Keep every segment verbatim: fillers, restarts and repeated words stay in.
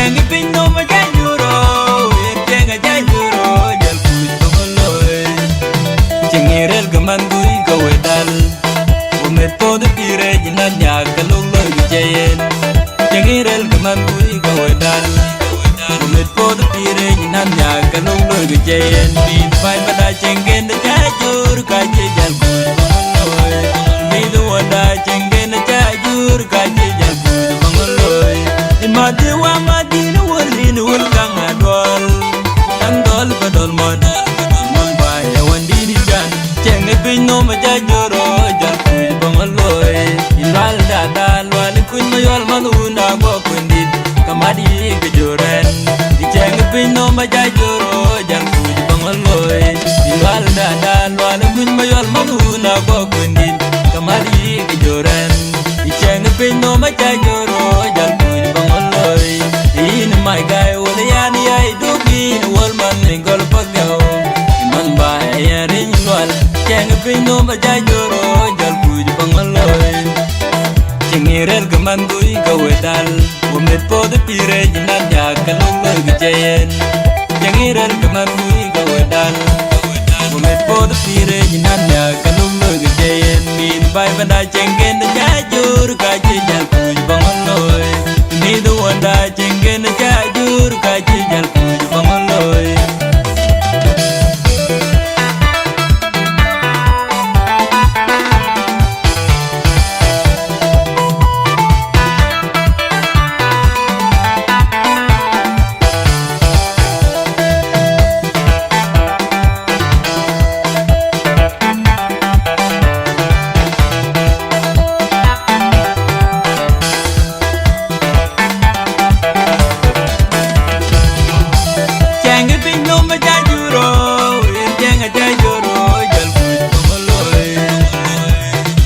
Cieŋ piny nɔm acä jur, yen cieŋ acä jur, jäl kuc bä ŋö looi. Cieŋ ë rël kë man gui ke we dal. Ku meth puɔth pïïr ë jï nän nyaak ke lok looi kë cä yen. Cieŋ ë rël kë man gui ke we dal. Ku meth puɔth pïïr ë jï nän nyaak ke lok looi kë cä yen. Mïth baai bä da cieŋ kën acä jur ka cï jäl kuc bä ŋö looi. Mïth wä da cieŋ kën acä jur ka cï jäl kuc bä ŋö looi. Ë madhi wa madhin wël rin wël kaŋ aduɔl. Kaŋ dɔl bä dɔl mɔt. Mɔt ba ye wën dït can. Cieŋ ë piny nɔm acä jur, jäl kuc bä ŋö looi. Ë lual da da lual ë kuny ma yɔl man wun aguɔ kuny dït. Ka mat yï kë jur ɛn. Ë cieŋ ë piny nɔm acä jur, jäl kuc bä ŋö looi. Ë lual da da lual ë kuny ma yɔl man wun aguɔ kuny dït. Ka mat yï kë jur ɛn. Ë cieŋ ë piny nɔm acä jur, jäl kuc bä ŋö looi. Yïn mai gai wël yan yai duk yïn wël man ë gɔl bä gäu. Ë man ba ë yɛn riny lual. Cieŋ ë piny nɔm acä jur, jäl kuc bä ŋö looi. Cieŋ ë rël kë man gui ke we dal. Ku meth puɔth pïïr ë jï nän nyaak ke lok looi kë cä yen. Cieŋ ë rël kë man gui ke we dal. Ku meth puɔth pïïr ë jï nän nyaak ke lok looi kë cä yen. Mïth baai bä da cieŋ kën acä jur ka cï jäl kuc bä ŋö looi. Mïth wä da cieŋ kën acä jur ka cï jäl kuc bä ŋö looi. Cieŋ ë piny nɔm acä jur, yen cieŋ acä jur, jäl kuc bä ŋö looi.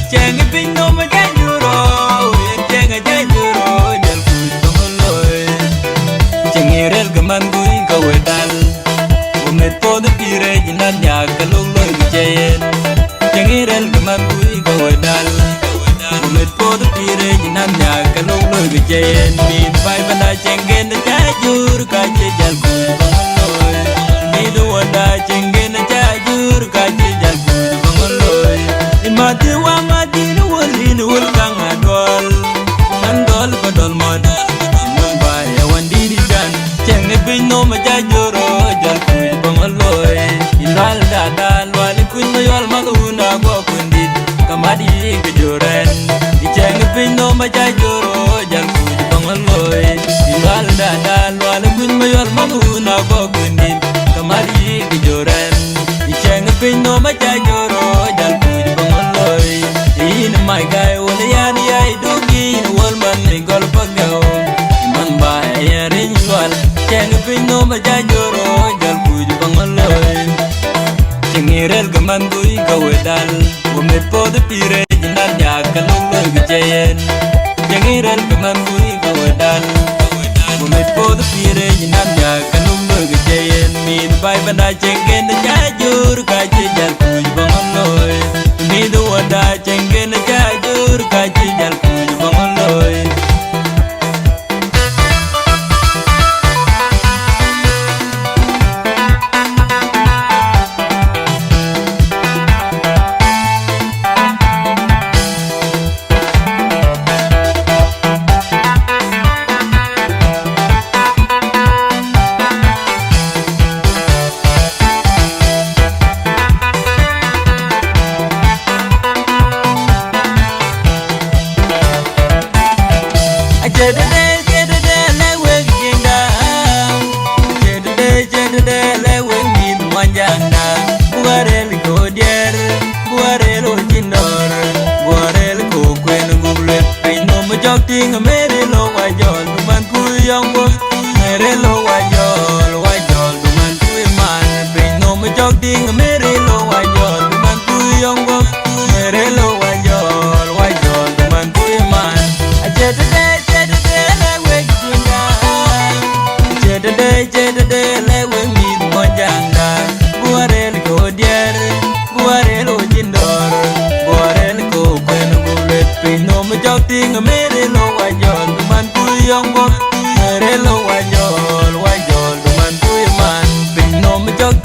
Cieŋ ë piny nɔm acä jur, yen cieŋ acä jur, jäl kuc bä ŋö looi. Cieŋ ë rël kë man gui ke we dal. Ku meth puɔth pïïr ë jï nän nyaak ke lok looi kë cä yen. Cieŋ ë rël kë man gui ke we dal. Ku meth puɔth pïïr ë jï nän nyaak ke lok looi kë cä yen. Mïth baai bä da cieŋ kën acä jur ka cï jäl kuc bä ŋö looi. Mïth wä da cieŋ kën acä jur ka cï jäl kuc bä ŋö looi. Ë madhi wa madhin wël rin wël kaŋ aduɔl. Kaŋ dɔl bä dɔl mɔt. Mɔt ba ye wën dït can. Cieŋ ë piny nɔm acä jur, jäl kuc bä ŋö looi. Ë lual da da lual ë kuny ma yɔl man wun aguɔ kuny dït. Ka mat yï kë jur ɛn. Ë cieŋ ë piny nɔm acä jur, jäl kuc bä ŋö looi. Ë lual da da lual ë kuny ma yɔl man wun aguɔ kuny dït. Ka mat yï kë jur ɛn. Ë cieŋ ë piny nɔm acä jur, jäl kuc bä ŋö looi. Yïn mai gai wël yan yai duk yïn wël man ë gɔl bä gäu. Man ba ë yɛn riny lual. Cieŋ ë piny nɔm acä jur, jäl kuc bä ŋö looi. Cieŋ ë rël kë man gui ke we dal. Ku meth puɔth pïïr ë jï nän nyaak ke lok looi kë cä yen. Cieŋ ë rël kë man gui ke we dal. Ku meth puɔth pïïr ë jï nän nyaak ke lok looi kë cä yen. Mïth baai bä da cieŋ kën acä jur ka cï jäl kuc bä ŋö looi. Mïth wä da cieŋ kën acä jur ka cï jäl kuc bä ŋö looi. Acie tëde, acie tëde lɛ̈k wek jiëŋda. Acie tëde, acie tëde lɛ̈k wek mïth muɔnyjäŋda. Buk arël ke ɣo diɛɛr, buk arël ɣo cïn dɔ̈ɔ̈r, buk arël ke ɣo kuën gup lueth. Piny nɔm jɔk tïŋ Mary lo wa jɔl, du man ku yɔŋ guɔ̈p. Mary lo wa jɔl, wa jɔl, du man ku man. Piny nɔm jɔk tïŋ Mary lo wa jɔl, du man ku yɔŋ guɔ̈p. Mary lo wa jɔl, wa jɔl, du man ku man. Acie tëde, acie tëde lɛ̈k wek jiëŋda. Acie tëde, acie tëde lɛ̈k wek mïth muɔnyjäŋda. Buk arël ke ɣo diɛɛr, buk arël ɣo cïn dɔ̈ɔ̈r, buk arël ke ɣo kuën gup lueth. Piny nɔm jɔk tïŋ Mary lo wa jɔl, du man ku yɔŋ guɔ̈p. Mary lo wa jɔl.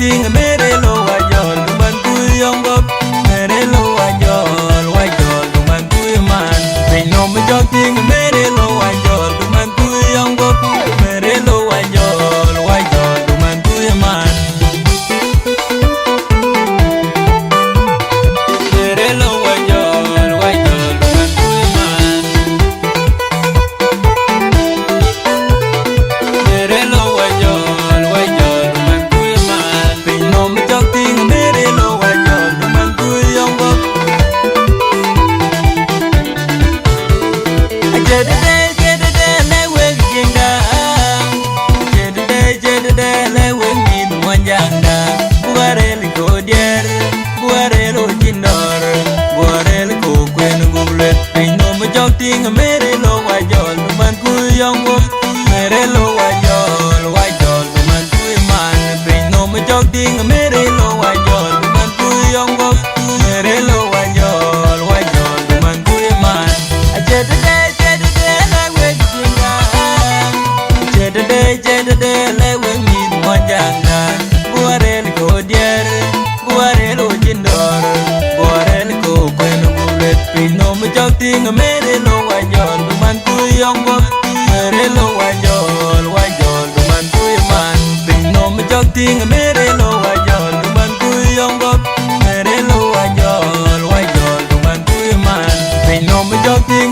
Tiŋ mere lo wa jɔl, du man ku yɔŋ gɔp. Mere lo wa jɔl, wa jɔl, du man ku man. Piny nom jɔk tiŋ mere lo wa jɔl, du man ku yɔŋ gɔp. Mere lo wa jɔl, wa jɔl, du man ku man. Mere lo wa jɔl, wa jɔl, du man ku man. Mere lo wa jɔl, wa jɔl, du man ku man. Piny nom jɔk tiŋ mere lo wa jɔl, du man ku yɔŋ gɔp. Acedede, cedede, le wek jinda. Cedede, cedede, le wek min wanjangda. Bugarel ko dier, bugarel o jindor, bugarel ko kwen gublet. Piny nom jɔk tiŋ mere lo wa jɔl, du man ku yɔŋ gɔp. Mere lo wa jɔl, wa jɔl, du man ku man. Piny nom jɔk tiŋ mere lo wa jɔl, du man ku yɔŋ gɔp. Mere lo wa jɔl, wa jɔl, du man ku man. Acedede, cedede, le wek jinda. Cedede, cedede, le wek min wanjangda. Bugarel ko dier, bugarel o jindor, bugarel ko kwen gublet. Piny nom jɔk tiŋ mere lo wa jɔl, du man ku yɔŋ gɔp. Mere lo wa jɔl, wa jɔl, du man ku man. Piny nom jɔk tiŋ mere lo wa jɔl, du man ku yɔŋ gɔp. Mere lo wa jɔl, wa jɔl, du man ku man. Piny nom jɔk tiŋ